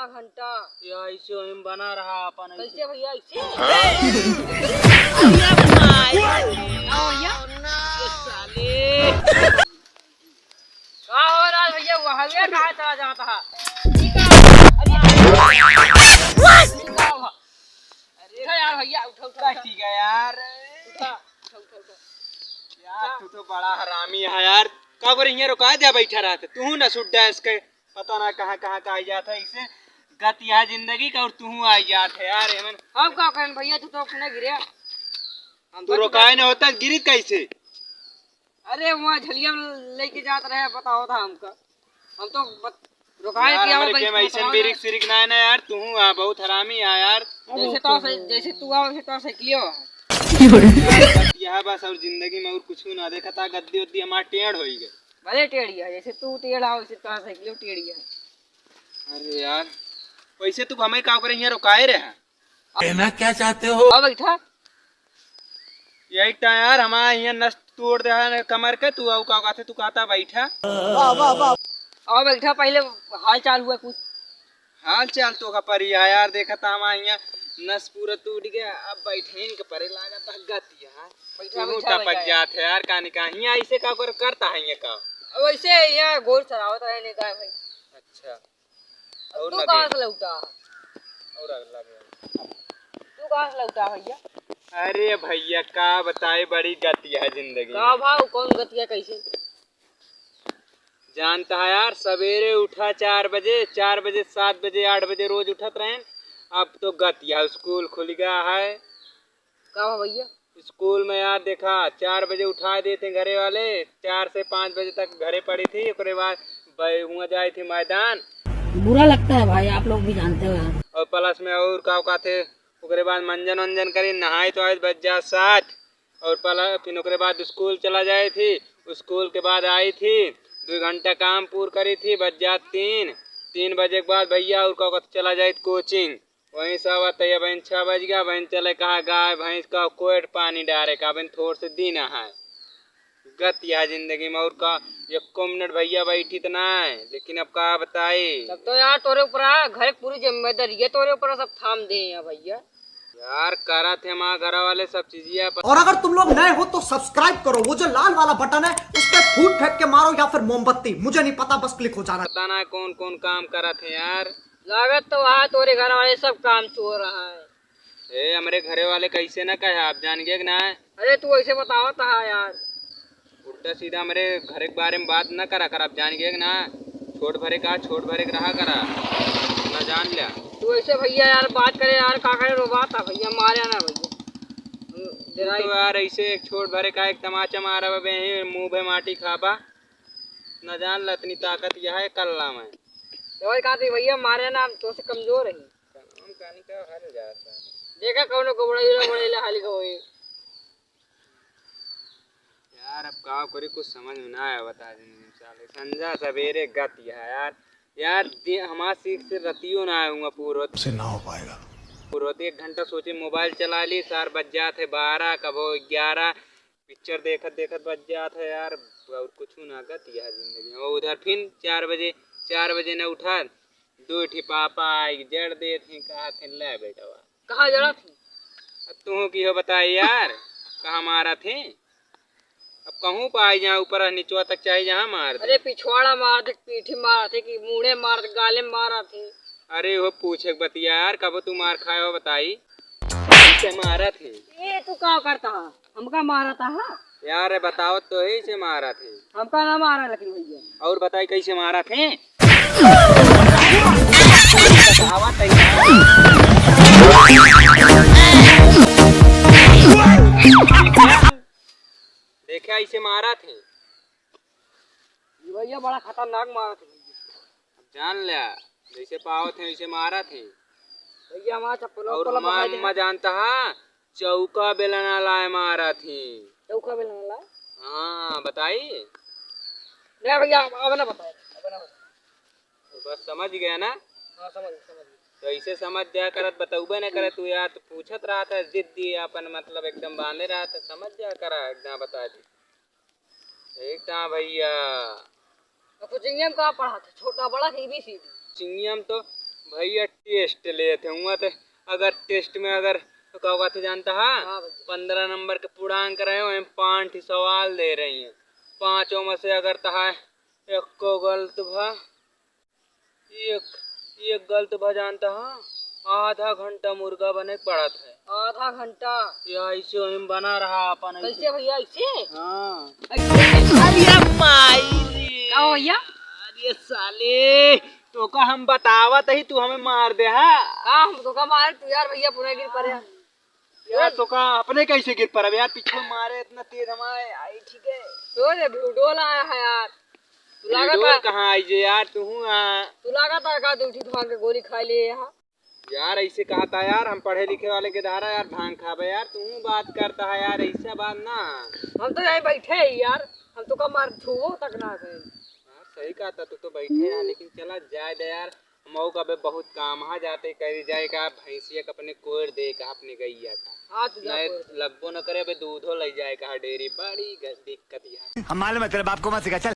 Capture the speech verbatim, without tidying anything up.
घंटा। या ऐसे वहीं बना रहा अपन ऐसे। कैसे भैया, ऐसे? का हो रहा है भैया? वो हवे कहाँ चला जाता है? अरे, अरे, अरे, अरे, यार भैया, उठा, उठा, उठा। ठीक है यार। उठा, उठा, उठा, उठा। यार, तू तो बड़ा हरामी है यार। का करे हियाँ रुका दिया बैठा रहते? तू ना सुड्डा इसके, पता ना कहाँ, कहाँ का आई जात है इसे। गत यह जिंदगी का और तू आई जात है यार, एमन। हम का करें भैया, तू तो अपने गिरे। हम तू तो रुकाए ना होता, गिरी कैसे? अरे, वहाँ झलिया में लेके जात रहे, पता होता हमका। हम तो बत-, रुकाए यार, कि हमरे के में ऐसन बिरिक सिरिक ना है ना यार, तू हूँ आ, बहुत हरामी आ यार। जैसे तो से-, जैसे तू आओ, वैसे तो साइकिलियो है। यह बस और जिंदगी में और कुछ ना देखा था, गद्दी उद्दी हमार टेढ़ होई गए। भले टेढ़ी है, जैसे तू टेढ़ा हो, वैसे तो साइकिलियो टेढ़ी है। अरे यार, वैसे तू हमें का करे यहाँ रुकाए रहे हैं? कहना क्या चाहते हो? आओ बैठा। यही टा यार, हमारा यहाँ नस तोड़ दे है कमर के, तू आऊ का कहते, तू कहता बैठा। आओ बैठा, पहले हाल चाल हुआ कुछ। हाल चाल तो का परी है यार, देखा था हमारा यहाँ नस पूरा टूट गया, अब बैठे इनके परे लागत है गति है। बैठा, तू बैठा, टपक बैठा। जात है यार, कहानी का यहाँ ऐसे का कर, करता है ये का? अब ऐसे यहाँ गोल चलावत रहे ने गाय भाई। अच्छा। अब और तू ना कहाँ दे। से लौटा? और अगला गया। तू कहाँ से लौटा भैया? अरे भैया, का बताए, बड़ी गतिया है जिंदगी का में। भाव, कौन गतिया, कैसे? जानता है यार, सवेरे उठा चार बजे, चार बजे, सात बजे, आठ बजे रोज उठत रहेन। अब तो गतिया स्कूल खुल गया है। का बा भैया? स्कूल में यार देखा, चार बजे उठा देते घरे वाले, चार से पाँच बजे तक घरे पड़ी थी, ओकरे बाद बै-, हुआं जाए थी मैदान। बुरा लगता है भाई, आप लोग भी जानते हो यार। और प्लस में और का, का थे, ओकरे बाद मंजन वंजन करी, नहाए तो आए बज जा सात, और प्लस फिर ओकरे बाद स्कूल चला जाए थी, स्कूल के बाद आई थी, दो घंटा काम पूर करी थी, बज जा तीन, तीन बजे के बाद भैया और का, का चला जाए कोचिंग। वहीं से आवत है, बहन, छह बज गया, बहन, चले कहा गाय भैंस का कोट पानी डारे का, बहन, थोड़ से दिन है। गत यह जिंदगी में और का, एको मिनट भैया बैठी तो ना है, लेकिन अब का बताई। तब तो यार तोरे ऊपर आ, घर की पूरी जिम्मेदारी है तोरे ऊपर, सब थाम दे हैं भैया। यार करत है माँ घर वाले सब चीजिया पर। और अगर तुम लोग नए हो तो सब्सक्राइब करो, वो जो लाल वाला बटन है उस पे फूट फेंक के मारो या फिर मोमबत्ती, मुझे नहीं पता, बस क्लिक हो जाना। पता ना कौन कौन काम करत है यार। लागत तो वहाँ तोरे घर वाले सब काम चोर रहा है। ए, हमरे घरे वाले कैसे ना कहे, आप जान गए कि ना? अरे तू ऐसे बतावत हा यार। उल्टा सीधा हमरे घरे के बारे में बात ना करा कर, आप जान गए कि ना? छोट भरे का, छोट भरे के रहा करा, ना जान लिया। तू ऐसे भैया यार बात करे यार, का करे, रोवात हा भैया, मारे ना भैया। हम तू डराई तो यार ऐसे एक छोट भरे का एक तमाचा मारा बे, मुंह पे माटी खाबा, ना जान ला इतनी ताकत यह है कल्ला में। तो वही कहा थी भैया, मारे ना, हम तो से कमजोर है। काम कहानी का हल जाता। देखा कौनो को बड़ैला, बड़ैला हाली का होई। यार, अब का करी, कुछ समझ में ना आया, बता दें साले। संझा सवेरे गति है यार। यार, दि-, हमार सीख से रतियो ना आऊँगा पूरा। से ना हो पाएगा। पूरा एक घंटा सोचे, मोबाइल चला ली, सार बज जात है बारह, कबो ग्यारह, पिक्चर देखत देखत बज जात है यार, और कुछ ना गति है जिंदगी में। और उधर फिर चार बजे, चार बजे न उठा, दो ठी पापा आई, जड़ देत ही, कहत ही, "ले बेटवा।" कहाँ जड़ा थी? अब तू की हो बताई यार, कहाँ मारा थे? अब कहूँ पाई जहाँ ऊपर निचवा तक चाहे जहाँ मार दे। अरे पिछवाड़ा मार दे, पीठी मार दे, कि मूड़े मार दे, गाले मारा थे। अरे वो पूछे के बतिया यार, कब तू मार खाए हो बताई? कैसे मारा थे? ये तू का करता है? हमका मारा था, हाँ? यार, बताओ तो ही से मारा थे। हमका ना मारा, लेकिन भैया। और बताई कैसे मारा थे? बतावा तैयार। देखे ऐसे मारा थे। ये भैया बड़ा खतरनाक मारा थे भैया। अब जान लिया, जैसे पावत है वैसे मारा थे। भैया हमारा चप्पल और वप्पल हमार बाहर अम्मा है। जानता है, चौका बेलना लाए मारा थी। चौका बेलना लाए? हाँ, बताई। नहीं भैया, अब, अब ना बताए, अब ना बताए। तो बस समझ गया ना? हाँ, समझ गया, समझ गया। तो ऐसे समझ जाया करत, बतौबे न करे तू यार, तो पूछत रहा था जिद्दी अपन, मतलब एकदम बांधे रहा था, समझ जाया करा, एकदम बता दी। एक ता भैया। तो कोचिंगे में का पढ़ा था? छोटा बड़ा के A B C D? कोचिंगे में तो भैया test लेत है हुआ तो, अगर test में अगर तो का बात जानता है? हाँ भैया। पन्द्रह नंबर के पूर्णांक रहे हैं, पाँच ठे सवाल दे रही हैं, पाँचों में से अगर तहा एको गलत भा, एक, एक गलत भा जानता है, आधा घंटा मुर्गा बने के पड़त है। आधा घंटा? या ऐसे वहीं बना रहा अपन ऐसे। कैसे भैया, ऐसे? हाँ। ऐसे? अरे माई रे। का हो भैया? अरे साले, तोका हम बतावत ही, तू हमें मार दे हा। का हम तोका मारे, तू यार भैया पुनः गिर पड़े। यार तोका अपने कैसे गिर पड़ब यार, पीछे मारे इतना तेज हमारे आई, ठीक है। तो रे भिडोल आया है यार। तू लागत भिडोल है। कहाँ आई जे यार, तू हूँ आ। तू लागत है का, तू उठी भांग के गोली खा लिए यहाँ। यार ऐसे कहा था यार, हम पढ़े लिखे वाले के धारा यार, भांग खाबे यार, तू हूँ बात करता है यार, ऐसा बात ना। हम तो यहीं बैठे ही यार, हम तोका मार छुओ तक ना गए। हाँ, सही कहा था, तू तो बैठे यार, लेकिन चला जाए दे यार, मऊ का बे बहुत काम हा, जाते करी जाए का, भैंसिया का अपने कोर दे का, अपने गैया का। हाँ, तू जा नहीं कोर दे। लगबो न करे, अबे दूधो ले जाए का डेरी, बड़ी ग-, दिक्कत यार। हम मालूम है तेरे बाप को मत सिखा, चल।